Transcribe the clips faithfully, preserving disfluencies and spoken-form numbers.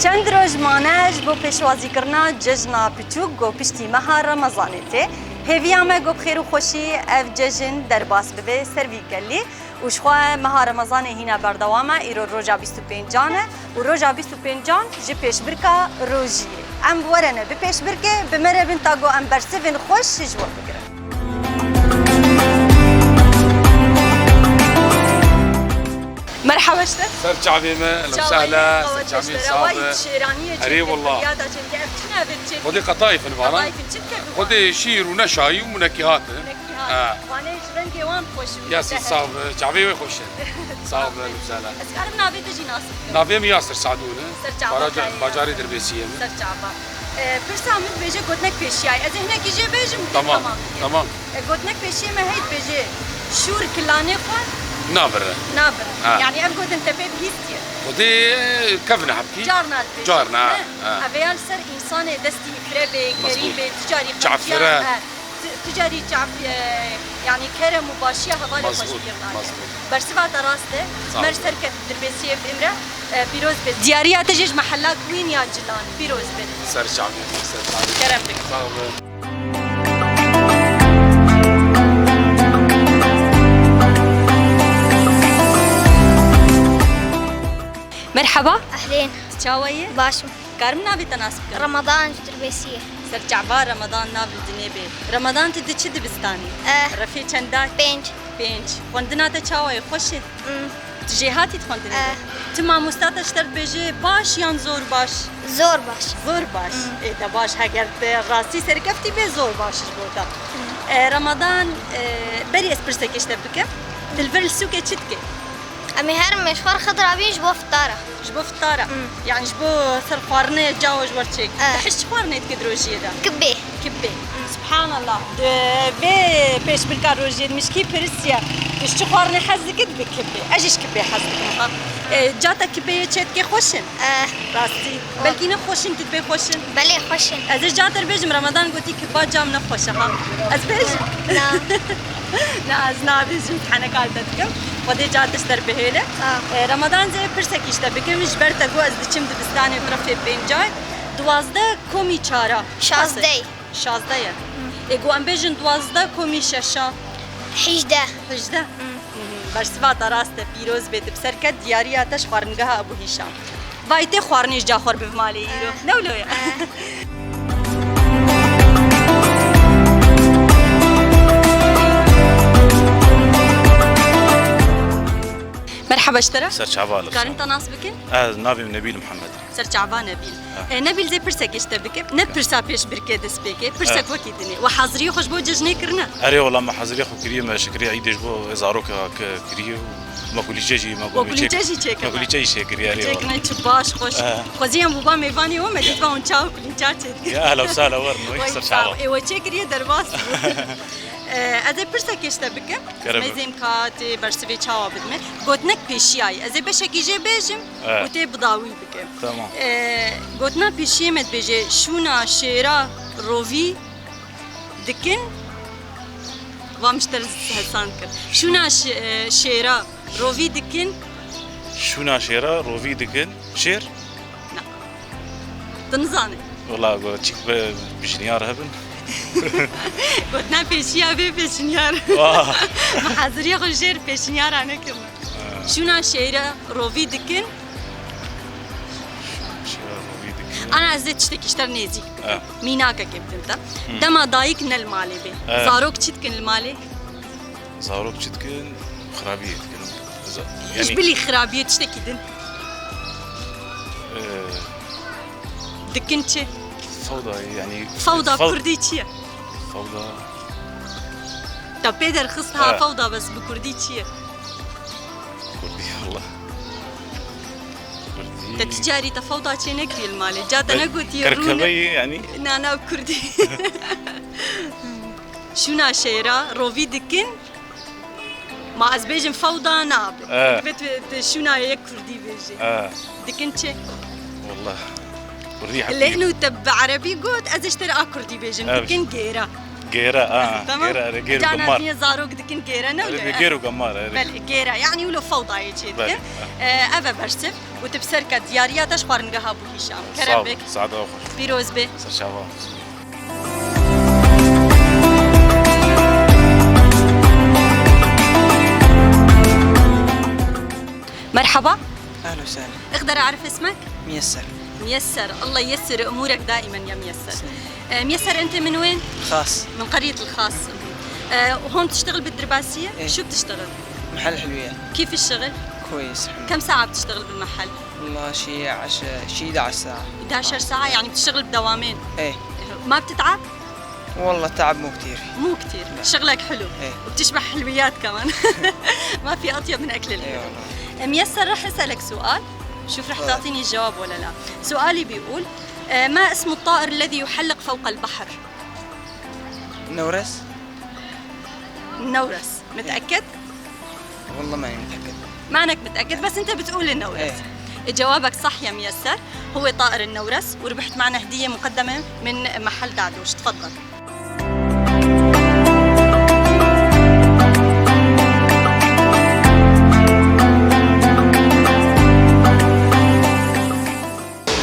Çend roj mane ji bo pêşwazîkirina cejna piçûk ku piştî meha Remezanê tê. Hêviya me ku bi xêr û xweşî ev cejn derbas bibe ser vî kelî û jixwe meha Remezanê hîna berdewam e. Îro roja bîst û pêncan e û roja bîst û pêncan ji pêşbirka rojî ye. Em werene bi pêşbirkê, bi me re bin ta ku em bersivên xweş ji we bigirin. Merhaba ji te. Ser çavê me, ehlen Çawa sehla, yî, ser çavê me, sağ be. Wayî şêraniyê çêdike, Erê wallah. Firyada çêdike, ev çi navê çêdike? Xwedê qetayîfin vana. Qetayîfin, çi dike bi wan? Xwedê şîr û neşayî û nekîhat e. Nekîhat. Ha. Wane ji rengê wan xweş û Yasî, zehir. Sağ be, çavê wê xweş e. Sağ be, Aferin. Lübzala. Ez karim navê te jî nas bikim? Navê min Yasir Sadûn e. Ser çava Baraca-, kayê. Bacarê Dirbêsiyê min. Ser çava. E, pirsa min dibêje gotinek pêşiyayê. Ez ê hinekî jê bêjim, Tamam, tamam. Tamam. E, gotinek pêşiyê me heyt dibêje şûr kilanê xwe Nabire. Nabire. Ha. Yani ev gotin te pê bihîstiye. Xwedê kevne hepkî. Carna dibêje. Carna, ha, Ne? ha. Ev ya li ser însanê destî fire bê, Mezbût. Kerîm bê, tu carî Çafire. Qenciya, ha. Tu, tu carî çaf-, e, yani kerem û başiya hevalê xwe Mezbût, jî pêr nake. Mezbût. Bersiva te rast e. Sağ ol. Mer serket Dirbêsiyê bi Îmre, e, pîroz be. Diyariya te jî ji mehella Queen ya Cilan pîroz be. Ser çavê, ser çavê. Kerem bike. Sağ ol. Merhaba. Ehlên. Tu çawa yî? Baş im. Karim navê te nas bikim? Ramadan ji Dirbêsiyê. Ser çava Ramadan nav li dinê bê. Ramadan tu di çi dibistanî? Eh. Refê çenda? Pênc. Pênc. Xwendina te çawa ye? Xweş e? Mm. Tu jêhatî di xwendinê de? Eh. Ti mamosta te ji te re dibêje baş yan zor baş? Zor baş. Zor baş. Mm. Ê te baş, heger te rastî serkeftî bê zor baş ji bo te. Mm. E, Ramadan, e, berî ez pirsekê ji te bikim. Tu li vir li sûkê çi dikê? Em ê herin mêşxwar xwe dirabîn ji bo fitara. Ji bo fitara. Mm. Yani ji bo ser xwarinê cawo ji we çêk. Eh. Tu hez çi xwarinê dikî di rojiyê de? Kibbê. Kibbê. Mm. Subhanallah. Di vê pêşbirka rojiyê de min ji kî pirisiye? Tu ji çi xwarinê hez dikî, dibe kibbê. Ez jî ji kibbê hez dikim ha. E, ca te kibbê yê çêdikê xweş in? Eh. Rastî. Oh. Belkî ne xweş in, tu dibê xweş in. Belê xweş in. Ez ê ca te re bêjim, Ramadan gotî kibba cam ne xweş e ha. Ez bêjim? Na. Na, ez nabêjim, teneka li te dikim. Xwedê ca te ji te re bihêle. Sağ ol. E, Ramadan, ez ê pirsekî ji te bikim, ji ber te got ez diçim dibistanê bi refê pêncay. Duwazdeh komî çara. Şazdeh. Şazdeh ye. Hı. Ê, got em bêjin duwazdeh komî şeşa. Hîjdeh. Hîjdeh. Hı. Mhm. Bersiva te rast e, pîroz bê, tu bi ser ket, diyariya te ji xwaringeha Ebû Hîşam. Vay tê xwarinê ji ca xwe re bi malê îro. Eh. Ne wilo ye? Eh. Merhaba ji te re. Ser çava li Karin te nas bikin? Ez navê min Nebîl Mihemed. Ser çava Nebîl. Ha. E, Nebîl, zê pirsekê ji te bikim. Ne pirsa pêşbirkê dest pê ke, pirsek Ha. wekî dinê. We haziriyê xwe ji bo cejnê kirine? Erê wela me haziriyê xwe kiriye, me şikirê îdê ji bo zaroka ke kiriye û me kulîçe jî, me We kulîçe jî çêkirine. Me kulîçe jî çêkiriye, erê wela. Çêkirine, çi baş, xweş. Ha. Xwezî em bûba mêvanê we, me Ya. dît va hûn çawa kulîçe çêdike. Ya, ehla û sehla, werin, wek Wey ser sağ çava. ol. Ê, we çêkiriye derbas bû. E, ez ê pirsekê ji te bikim. Kerem. Meyzên ka tê bersivê çawa bidime. Gotinek pêşiyayê. Ez ê beşekî jê bêjim. Evet. Û tê bi dawî bike. Tamam. Ee, gotina pêşiyê me dibêje, şûna şêra rovî dikin. Vam ji te re hesan kir. Şûna şi-, e, şêra rovî dikin. Şûna şêra rovî dikin. Şêr? Na. Tu nizanî. Wela, go, çik be, pêşniyar hebin. Gotina pêşiya bê pêşniyar. Ah. Min haziriyê xwe jêr pêşniyara nekirine. Ha. Şûna şêra rovî dikin. Şûna şêra rovî dikin. Ana ez ê tiştekî ji te re nêzîk bikim. Ha. Mînakekê bidim te. Hı. Dema dayik ne li malê bê. Ha. Zarok çi dikin li malê? Zarok çi dikin? Xirabiyê dikin. Za-, Ji yani bilî xirabiyê tiştekî din. Ee, Dikin çi? Fewda, yani Fewda few-, kurdî çi ye? Fewda. Te pê derxist ha, Evet. fewda bes bi kurdî çi ye? Kurdî, Allah. Kurdî. Te tu carî te fewda çê nekiriye li malê. Ca te Be-, negotiye rûne. Kerkeveyê, yani. Na, na, kurdî. Şûna şêra, rovî dikin. Ma ez bêjim fewda nabe. Eh. Divê tu, tu şûna yek kurdî bêjî. Eh. Dikin çi? Wallah. Kurdî heqî. Lê hûn te bi erebî got, ez ê ji te re a kurdî bêjim. Eh. Dikin gêra. Gêre, a, Tamam. gêre, erê, gêr û Carna gemar. Dîye zarok dikin gêre, ne Erê, wilo? Gêr û gemar, erê. Belê, gêre. Yani wilo fewdayê çê Belê, dikin. ha. E, ev e bersiv. Û tu bi ser ket diyariya te ji xwaringeha bû hîşam. Kerem Sağ ol, bik. Saet xweş. Pîroz bê. Ser çava. مرحبا. أهلا وسهلا. أقدر أعرف اسمك؟ ميسر. ميسر، الله ييسر أمورك دائما يا ميسر. تسلم. آه، ميسر، أنت من وين؟ خاص. من قرية الخاص. آه، وهون تشتغل بالدرباسية؟ إيه. شو بتشتغل؟ محل حلويات. كيف الشغل؟ كويس، الحمد كم لله. ساعة بتشتغل بالمحل؟ والله شي عشرة، شي إحدى عشر ساعة. إحدى عشر ساعة، يعني بتشتغل بدوامين؟ إيه. ما بتتعب؟ والله تعب مو كتير. مو كتير. لا. شغلك حلو. إيه. وبتشبح حلويات كمان. ما في أطيب من أكل الحلو. إيه والله. ميسر، رح أسألك سؤال. شوف رح تفضل. تعطيني الجواب ولا لا. سؤالي بيقول، آه، ما اسم الطائر الذي يحلق فوق البحر؟ نورس. نورس. متأكد؟ والله ماني متأكد. مانك متأكد، بس أنت بتقول النورس. إيه. جوابك صح يا ميسر، هو طائر النورس، وربحت معنا هدية مقدمة من محل دعدوش. تفضل.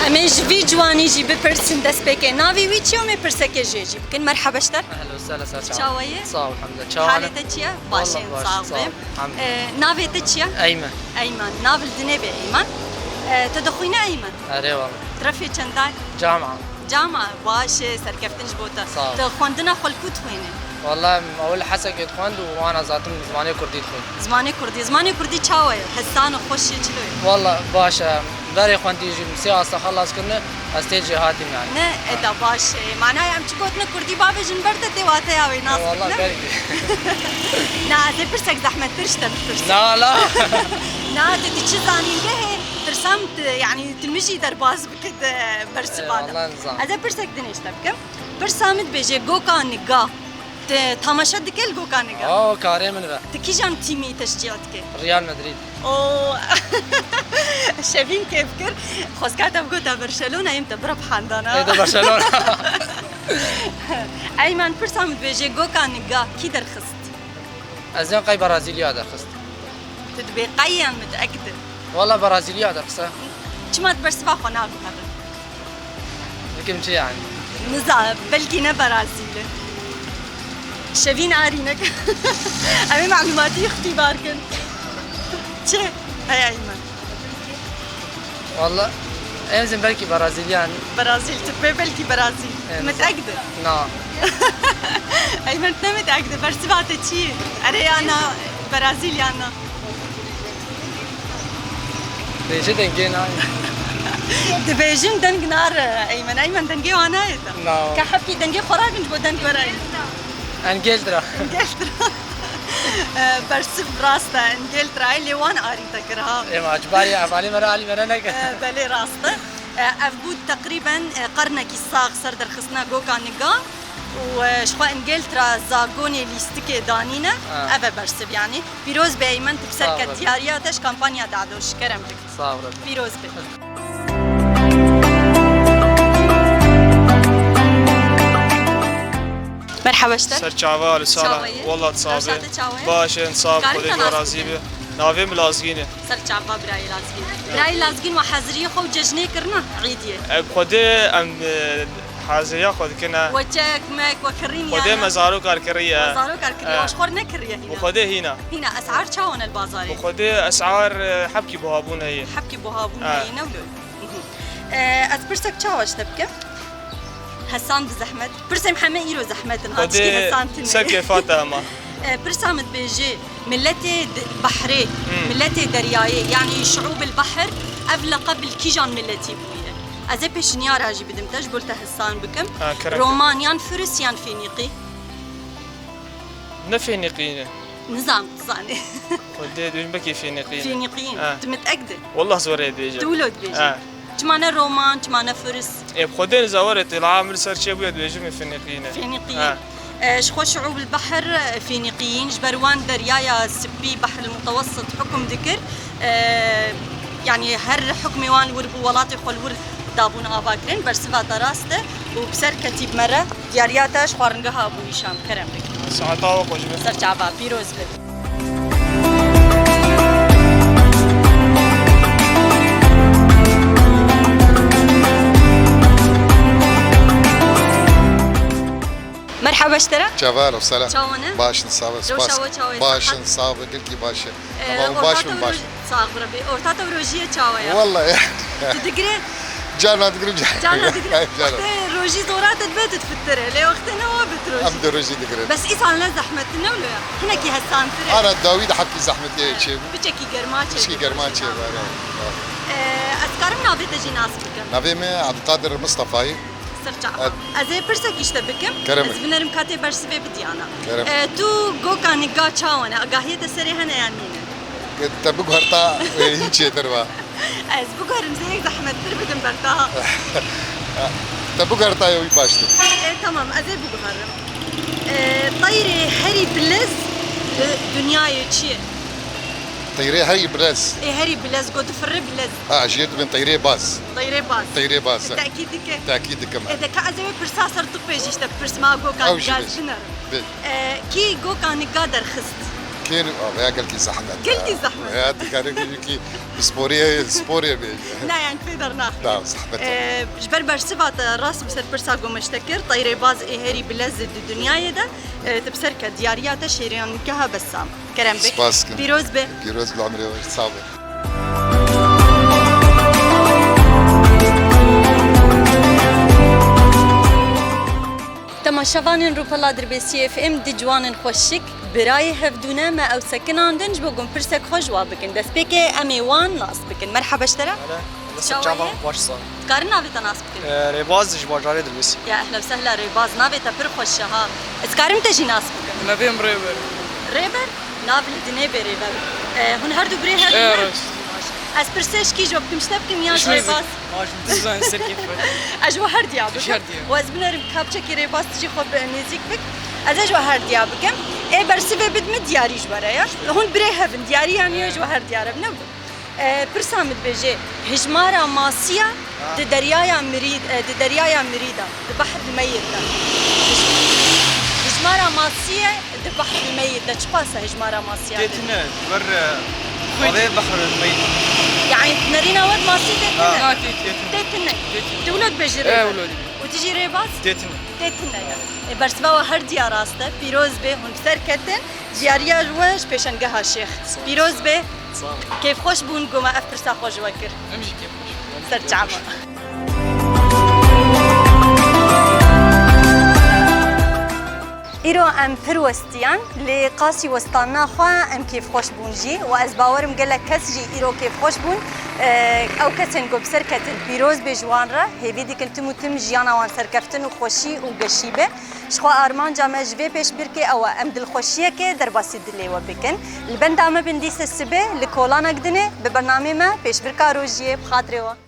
Em ê ji vî ciwanî jî bipirsin destpêkê navê wî çi ye û em ê pirsekê jê jî bikin. Merhaba ji te. Ehlen we sehlen, ser çawa. Çawa yî? Sağ ol, elhamdülillah. Çawa ne? Halê te çi ye? Baş in, Vallahi baş, sağ ol. Sağ ol, elhamdülillah. Ee, navê te çi ye? Eymen. Eymen. Nav li dinê bê Eymen. Ee, te dixwîne Eymen? Erê wala. Tirefê çendayî? Cama. Cama, baş e, serkeftin ji bo te. Sağ ol. Tu xwendina xwe li ku dixwînî? Wala, em ewil Hesekê dixwend û wana zaten zimanê kurdî dixwend. Zimanê kurdî, zimanê kurdî çawa ye? Hesan û xweş ye, çilo ye? Wala, baş e. Berê xwendî jî sê asta xelas kirine, ez tê cê hatîm yani. Ne, eda baş e. Manaya em çi gotine kurdî bavêjin ber te tê wateya wê nas. Wala, belkî. Na, ez ê pirsek zehmettir ji te bipirsim. Na, la. Na, tu diçî zanîngehê, tirsam tu, yani, tu min jî derbas bike di bersiva de. Eyvallah, nizam. Ez ê pirsek din ê ji te bikim. Pirsa min dibêje, Goka Niga. Tu tamaşe dike li Goka Niga? Aw, karê min be. Tu kîjan tîmî teşcî dike? Real Madrid. O, Şevîn kêf kir. Xwezka te bigota Barcelona, em te bira bi handana. Ê de Barcelona. Eymen, pirsa min dibêje, Goka Niga kî derxist? Ez ê qey Brazîlya derxist. Tu dibê qey yan mit'ekid e? Wala Brazîlya derxist e. Çima tu bersiva xwe naguherî? Bikim çi yani? Niza, belkî ne Brazîl e. Şevîn arî neke. Em ê malûmatî ixtîbar kin. Çi? Hey Eymen. Wala, em zin belkî Brazîlyan. Brazîl, tu dibê belkî Brazîl. Em Mit'ekid e? Na. Eymen, tu ne mit'ekid e? Bersiva te çi ye? Erê ya na, Brazîl ya na? Bêje dengê nayê. Dibêjin deng nare, Eymen. Eymen, dengê wan nayê te. Na. Ka hepkî dengê xwe rakin ji bo deng were. Engeltra. Engeltra. E, bersiv rast e, Engeltra. Lê wan arî te kir ha. Ê ma, ji barî hevalê me re alî me re neke. E, belê rast e. E, ev bû teqrîben, e, qernekî sax ser derxistina Goka Niga û, e, ji xwe Engeltra zagonê lîstikê danîne. Ha. Ev e bersiv yanî. Pîroz be Eymen, tu bi ser Sağ ol. Ket diyariya te ji kampanya Dado ji kerem bik. Sağ ol. Pîroz be. Merhaba ji te. Ser çava, li sala. Çawa ye? Wallah, çawa ye? Baş in, sağ ol. Xwedê razî be. Navê min Lazgîn e. Ser çava birayê Lazgîn. Birayê Lazgîn we haziriyê xwe û cejnê kirina Îdiyê? E, bi Xwedê em, e, haziriya xwe dikine. We çek, mek, we kirîn Xwedê ya me ne? Zarokar kiriye. We zarokar kiriye, E. We ji xwe nekiriye hîna. Bi Xwedê hîna. Hîna esar çawa ne li bazarê? Bi Xwedê esar, e, hebkî buhabûn heye. Hebkî buhabûn E. Heye, ne wilo? E, ez pirsek çawa ji te bikim? Hesan bi zehmet. Pirsên heme îro zehmet in, ha, tiştî Xwedê hesan tune. Ser kêfa te hema. E, pirsa min dibêje, miletê di-, behrê, Hmm. miletê deryayê, yanî şuûbil behr, ev leqeb li kîjan miletî bûye? Ez ê pêşniyara jî bidim te, ji bo te hesan bikim. Ha, kerem. Roman yan Firis yan Fênîqî? Ne Fênîqî ne. Nizam, tu zanî. Xwedê dibêjin belkî Fênîqî ne. Fênîqî ne. Ha. Tu mit'ekid e? Wallah zor e dibêjim. Tu wilo dibêjî. Ha. Çima ne Roman, çima ne Firis? Ê, bi Xwedê niza were tê, la min ser çê bûye dibêjim ê Fênîqî ne. Fênîqî. Ha. E, ji xwe şuûbil behr, e, Fênîqiyîn, ji ber wan deryaya spî, Behr el Mutewessit hukm dikir. E, yanî her hukmê wan li wir bû, welatê xwe li wir Dabûn ava kirin, bersiva te rast e û bi ser ketî bi me re diyariya te ji xwaringeha bûyî şam. Kerem bik. Saeta we xweş be. Ser çava, pîroz be. Merhaba ji te re. Çaval, selam. Çawan e? Baş in, sağ ol. Rewşa we çawa ye? Baş in, sağ ol. Gelkî baş e. Ee, Ama baş orta bin, te baş. Sax bi Rebî. Orta te rojiyê çawa ye? Vallahi. Tu digirî? Carna digirim, carna. Carna digirim. Carna. Wextê rojî zora te dibe tu difitirî. Lê wextê ne wa bit rojî. Em de rojî digirin. Bes îsal ne zehmet ne wilo ya. Hinekî hesantir e. Ara dawî de hepkî zehmetiyê çê bû. Piçekî germa çê. Piçekî germa çê var. Ee, ez karim navê te jî nas bikim. Navê me Abdulkadir Mustafayî. Ser çava. Ez ê pirsek ji te bikim. Kerem. Ez binerim ka tê bersivê bidiyana. Kerem. E, tu goka niga çawan e? Agahiyê te serê hene yan nîne? Te biguherta, e, hîn çêtir va. Ez biguherim zêrek zehmettir bidim bertaha. Te biguherta wî baştir. E, tamam, ez ê biguherim. E, teyrê herî bilez li dinyayê çi ye? Teyrê herî bilez. Ê herî bilez, got difirre bilez. Ha, ji yê dibên teyrê baz. Teyrê baz. Teyrê baz. Tekîd dike. Tekîd dikim. Ê de ka ez ê wê pirsa ser tu pê jî işte pirs ma go ka Ew jî gaz bêj. Biner. Bêj. Ê, kî go ka niga derxist? Kê ni-, a, veya gelkî zehmet. Gelkî zehmet. Veya dikare ki ki sporê, sporê bê. Na, yani pê dernax. Da, zehmet. Ê, ji ber bersiva te rast bi ser pirsa go me ji te kir, teyrê baz ê herî bilez di dinyayê de, ê, tu bi ser ke diyariya te şêriyan geha bessam. Kerem bik. Spas kim. Pîroz be. Pîroz be, emrê we, sağ be. Temaşevanên Rûpela Dirbêsiyê F M di ciwanên xweşik, birayê hevdû ne me ew sekinandin ji bo ku em pirsek xwe ji wa bikin. Destpêkê em ê wan nas bikin. Merheba ji te re. Hele, çawa ye? Baş sağ. Dikarin navê te nas bikin? Ee, Rêbaz ji bajarê Dirbêsî. Ya ehlen sehla Rêbaz, navê te pir xweş e ha. Ez karim te jî nas bikim? Navê min Rêber. Rêber? Nav li dinê bê Rêber. Ee, hûn her du birê hev ne? Baş. Ez pirsê ji kî ji we bikim, ji te bikim yan ji Rêbaz? Baş, tu zanî ser kêf. Ez ji we her diya bikim. Ji her diya. Û ez binerim kapçekî Rêbaz tu jî xwe bi nêzîk bik. Ez ê ji we her diya bikim. Ê bersivê bidime diyarî ji we re ya. Hûn birê hev in, diyarî yan ji we her diya re ne? E, pirsa min dibêje, hijmara masiya di deryaya mirî, e, di deryaya mirî de, di behr meyit de. Hij-, hijmara masiye di behr meyit de. Çiqas e hijmara masiya? Tê tune, wer, e, avê behr meyit. Yani nerîna we masî tê tune? Ha. Na, tê, tê tune. Tê tune. Tê tune. Tu wilo dibêjî Rêber? E, wilo dibêjim. Û tu jî Rêbaz? Tê tune. Tê tune ya. E, bersiva we her diya rast e. Pîroz bê, hûn bi ser ketin. Diyariya we ji pêşengeha Şêx. Pîroz bê. Sağ ol. Kêfxweş bûn ku me ev pirsa xwe ji we kir. Em jî kêfxweş bûn. Ser çava. Îro em pir westiyan, lê qasî westana xwe em kêfxweş bûn jî û ez bawerim gelek kes jî îro kêfxweş bûn. Ew kesên ku bi ser ketin pîroz bê ji wan re, hêvî dikin tim û tim jiyana wan serkeftin û xweşî û geşî be. Ji xwe armanca me ji vê pêşbirkê ew e, em dilxweşiyekê derbasî dilê we bikin. Li benda me bin dîse sibê li kolanek dinê bi bernamê me Pêşbirka Rojiyê, bi xatirê we.